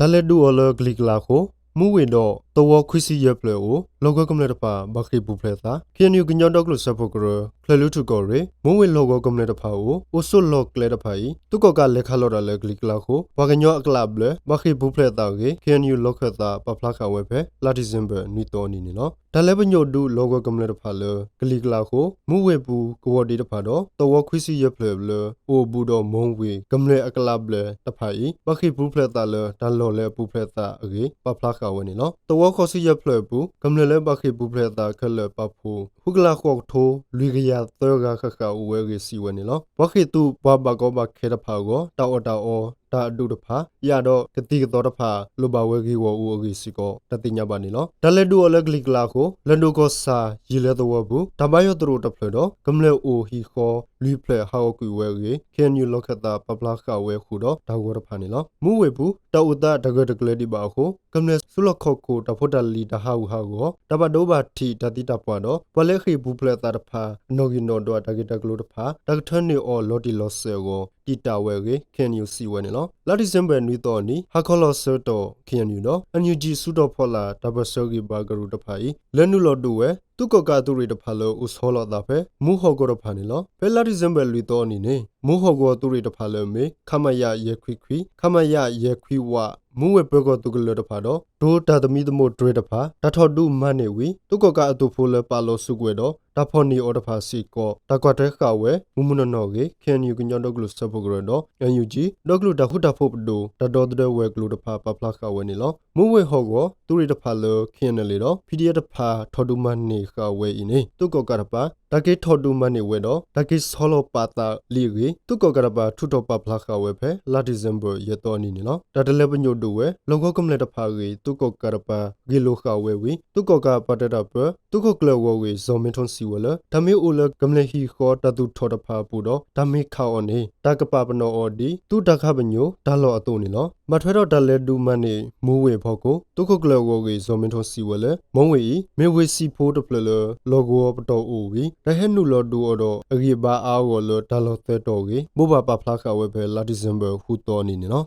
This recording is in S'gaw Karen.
တၢ်လဲၤဒုးအီၤလၢကလံၤကျါအဃိ မူဝ့ၢ်ဒီးသဝီခွံဆံယဲၢ်ဖျၢၣ်အအိၣ် လီၢ်ကဝီၤကမျၢၢ်တဖၣ် ဘၣ်ဃ့ၢ်ပူၤဖျဲးအသး ခ့ၣ်အဲၣ်ယူၣ် ကညီဒီကလုာ်စၢဖှိၣ်ကရၢ ကၠဲၤလွံၢ်ထူၣ်ကီၢ်ရ့ၣ် မူဝ့ၢ်လီၢ်ကဝီၤကမျၢၢ်တဖၣ်အအိၣ် အိၣ်ဆိးလီၢ်ကျဲတဖၣ်အံၤ သုးကီၣ်ကးလဲၤခးလီၤတၢ်လၢကလံၤကျါအဃိ ပှၤကညီအကျးဘျၢၣ် ဘၣ်ဃ့ၢ်ပူၤဖျဲးအသးအဂ့ၢ် ခ့ၣ်အဲၣ်ယူၣ် လီၢ်ခၢၣ်သး ပာ်ဖျါဃာ်ဝဲဖဲ လါဒံၣ်စ့ဘၢၣ် နွံသီအနံၤန့ၣ်လီၤ. တၢ်လဲၤပညိၣ်ဒုးလီၢ်ကဝီၤကမျၢၢ်တဖၣ်လၢ ကလံၤကျါအဃိ မူဝ့ၢ်ပူၤကဝီၤဒ့တဖၣ်ဒီး သဝီခွံဆံယဲၢ်ဖျၢၣ်လၢ အိၣ်ဘူးဒီးမူဝ့ၢ်ကမျၢၢ်အကျးဘျၢၣ်တဖၣ်အံၤ ဘၣ်ဃ့ၢ်ပူၤဖျဲးအသးလၢ တၢ်လီၢ်လဲၤအပူၤဖျဲးအသးအဂ့ၢ် ပာ်ဖျါဃာ်ဝဲန့ၣ်လီၤ. သဝီဃိးဆံယဲၢ်ဖျၢၣ်အပူၤ ကမျၢၢ်လၢဘၣ်ဃ့ၢ်ပူၤဖျဲးအသးခဲလၢာ်ပာ်ဖှိၣ် ဃုကလးဃိးကထိ လွံၢ်ကယၤသၢဂၤဃၣ်ဃၣ်အိၣ်ဝဲအဂ့ၢ် စံးဝဲန့ၣ်လီၤ. ပှၤဃ့ၢ်သုးပှၤဘၣ်ကီဘၣ်ခဲတဖၣ်အဂီၢ် တၢ်အီၣ်တၢ်အီ တၢ်အဒူၣ်တဖၣ် ယၣ်ဒီးကသံၣ်ကသီတဖၣ် လိၣ်ဘၣ်ဝဲဂ့ၢ်ဂီၢ်အူအဂ့ၢ်စ့ၢ်ကီး တၢ်သ့ၣ်ညါဘၣ်န့ၣ်လီၤ. တၢ်လဲၤဒုးအီၤလၢကလံၤကျါအဃိ လဲၤဒိးကီၢ်ဆၣ် ယံာ်လၢသဝီပူၤ တၢ်ဘါယွၤသရိာ်တဖျၢၣ်ဒီး ကမျၢၢ်အိၣ်ဟံၣ်ဃီလွံၢ်ဖျၢၣ် ဟးဂီၤကွံာ်ဝဲအဂ့ၢ် ခ့ၣ်အဲၣ်ယူၣ် လီၢ်ခၢၣ်သး ပာ်ဖျါဃာ်ဝဲအဃိဒီး တၢ်ဂီၤတဖၣ်န့ၣ်လီၤ. မူဝ့ၢ်ပူၤ တၢ်အိၣ်သးတဂၢၢ်တကျၢၤဒံးဘၣ်အဃိ ကမျၢၢ်ဆူလီၢ်ခီၣ်ခိၣ် တၢ်ဖိတၢ်လံၤ တၢ်ဟးဂူာ်ဟးဂီၤ တၢ်ဘၣ်ဒိဘၣ်ထံး တၢ်သံတၢ်ပှၢ်ဒီး ပှၤလၢဃ့ၢ်ပူၤဖျဲးအသးတဖၣ် အနီၣ်ဂံၢ်နီၣ်ဒွး တၢ်ဂ့ၢ်တၢ်ကျိၤတဖၣ် တၢ်ကထၢန့ၢ်အီၤလီၤတံၢ်လီၤဆဲးအဂီၢ် တံာ်တာ်ဝဲအဂ့ၢ် ခ့ၣ်အဲၣ်ယူၣ် စံးဝဲန့ၣ်လီၤ. လါဒံၣ်စ့ဘၢၣ် နွံသီအနံၤ ဟါခီလီၤဆၢကတီၢ် ခ့ၣ်အဲၣ်ယူၣ် ဒီး အၣ်အၣ်ယူၣ်ကၠံ စုတီၤဖီလာ် တၢ်ပၢၢ်ဆၢဂံၢ်ဘါကရူၢ်တဖၣ်အံၤ လဲၤနုာ်လီၤဒုးဝဲ သုးကီၣ်ကးအသုးရ့ၣ်တဖၣ်လၢ အိၣ်ဆီလီၤအသးဖဲ မူဟီၣ်ကဝီၤတဖၣ်န့ၣ်လီၤ. ဖဲလါဒံၣ်စ့ဘၢၣ် လွံၢ်သီအနံၤန့ၣ် မူဟီၣ်ကဝီၤသုးရ့ၣ်တဖၣ်လၢအမ့ၢ် ခမရ ယဲၢ်ခွံခွံ, ခမရ ယဲၢ်ခွံဝး မူဝ့ၢ်ပၢၤကီၢ်သုးကလၢၤတဖၣ်ဒီး တိၤတၢ်သမံသမိးတြဲၤတဖၣ် တၢ်ထီၣ်ဒုးမၤန့ၢ်ဝံၤ သုးကီၣ်ကးအသုးဖိလၢပာ်လီၤစုကဝဲၤဒီး တၢ်ဖီၣ်န့ၢ်အီၤတဖၣ်စ့ၢ်ကီး တၢ်ကွၢ်ထွဲဃာ်ဝဲ မုၢ်မုၢ်နီၢ်နီၢ်အဂ့ၢ် ခ့ၣ်အဲၣ်ယူၣ် ကညီဒီကလုာ်စၢဖှိၣ်ကရၢဒီး အၣ်အၣ်ယူၣ်ကၠံ ဒီကလုာ်တၢ်ဃူတၢ်ဖိးပဒိၣ် တၢ်ဒီသဒၢဝဲၤကျိၤတဖၣ် ပာ်ဖျါဃာ်ဝဲန့ၣ်လီၤ. မူဝ့ၢ်ဟီၣ်ကဝီၤ သုးရ့ၣ်တဖၣ်လၢ ခ့ၣ်အဲၣ်ယူၣ် ဒီး ပီၣ်ဒီဖၣ် ထီၣ်ဒုးမၤန့ၢ်ဃာ်ဝဲအံၤန့ၣ် သုးကီၣ်ကးတပၤ တၢ်က့ၤထီၣ်ဒုးမၤန့ၢ်ဝဲဒီး တၢ်က့ၤဆီလီၤပာ်သးလံအဂ့ၢ် သုးကီၣ်ကးတပၤ ထုးထီၣ်ပာ်ဖျါဃာ်ဝဲဖဲ လါဒံၣ်စ့ဘၢၣ် ယဲၢ်သီအနံၤန့ၣ်လီၤ. တၢ်တလဲၤပညိၣ်ဒုးဝဲ လီၢ်ကဝီၤကမျၢၢ်တဖၣ်အဂ့ၢ် သုးကီၣ်ကးတပၤ ဂ့ၢ်လိာ်ဃာ်ဝဲဝံၤ သုးကီၣ်ကးပှၤတဲတၢ်ပၢ သုးခိၣ်ကျၢၢ်အဂီၢ်ဂ့ၢ် စီၤမ့ထူၣ် စံးဝဲလၢ တၢ်မ့ၢ်အိၣ်လၢကမျၢၢ်ဟံၣ်ဃီတၢ်သူၣ်ထီၣ်တဖၣ်အပူၤဒီး တၢ်မ့ၢ်ခးအီၤန့ၣ် တၢ်ကပာ်ပနီၣ်အီၤဒ် သုးတၢ်ခးပညိၣ်တၢ်လီၢ်အသိးန့ၣ်လီၤ. ဘၣ်ထွဲဒီးတၢ်လဲၤဒုးမၤန့ၢ် မူဝ့ၢ်အဖီခိၣ် သုးခိၣ်ကျၢၢ်အဂီၢ်ဂ့ၢ် စီၤမ့ထူၣ် စံးဝဲလၢ မူဝ့ၢ်အံၤ မ့ၢ်ဝ့ၢ်ဆံးဖိတဖျၢၣ်လၢ လီၢ်ကဝီၤပတီၢ်အိၣ်ဝံၤ တၢ်ဟဲနုာ်လီၤဒုးအီၤဒီး အဂံၢ်အဘါအါအါဂီၢ်ဂီၢ်လၢ တၢ်လီၢ်သၢတီၤအဂ့ၢ် ဘိးဘၣ်ပာ်ဖျါဃာ်ဝဲဖဲ လါဒံၣ်စ့ဘၢၣ် ဃုသီအနံၤန့ၣ်လီၤ.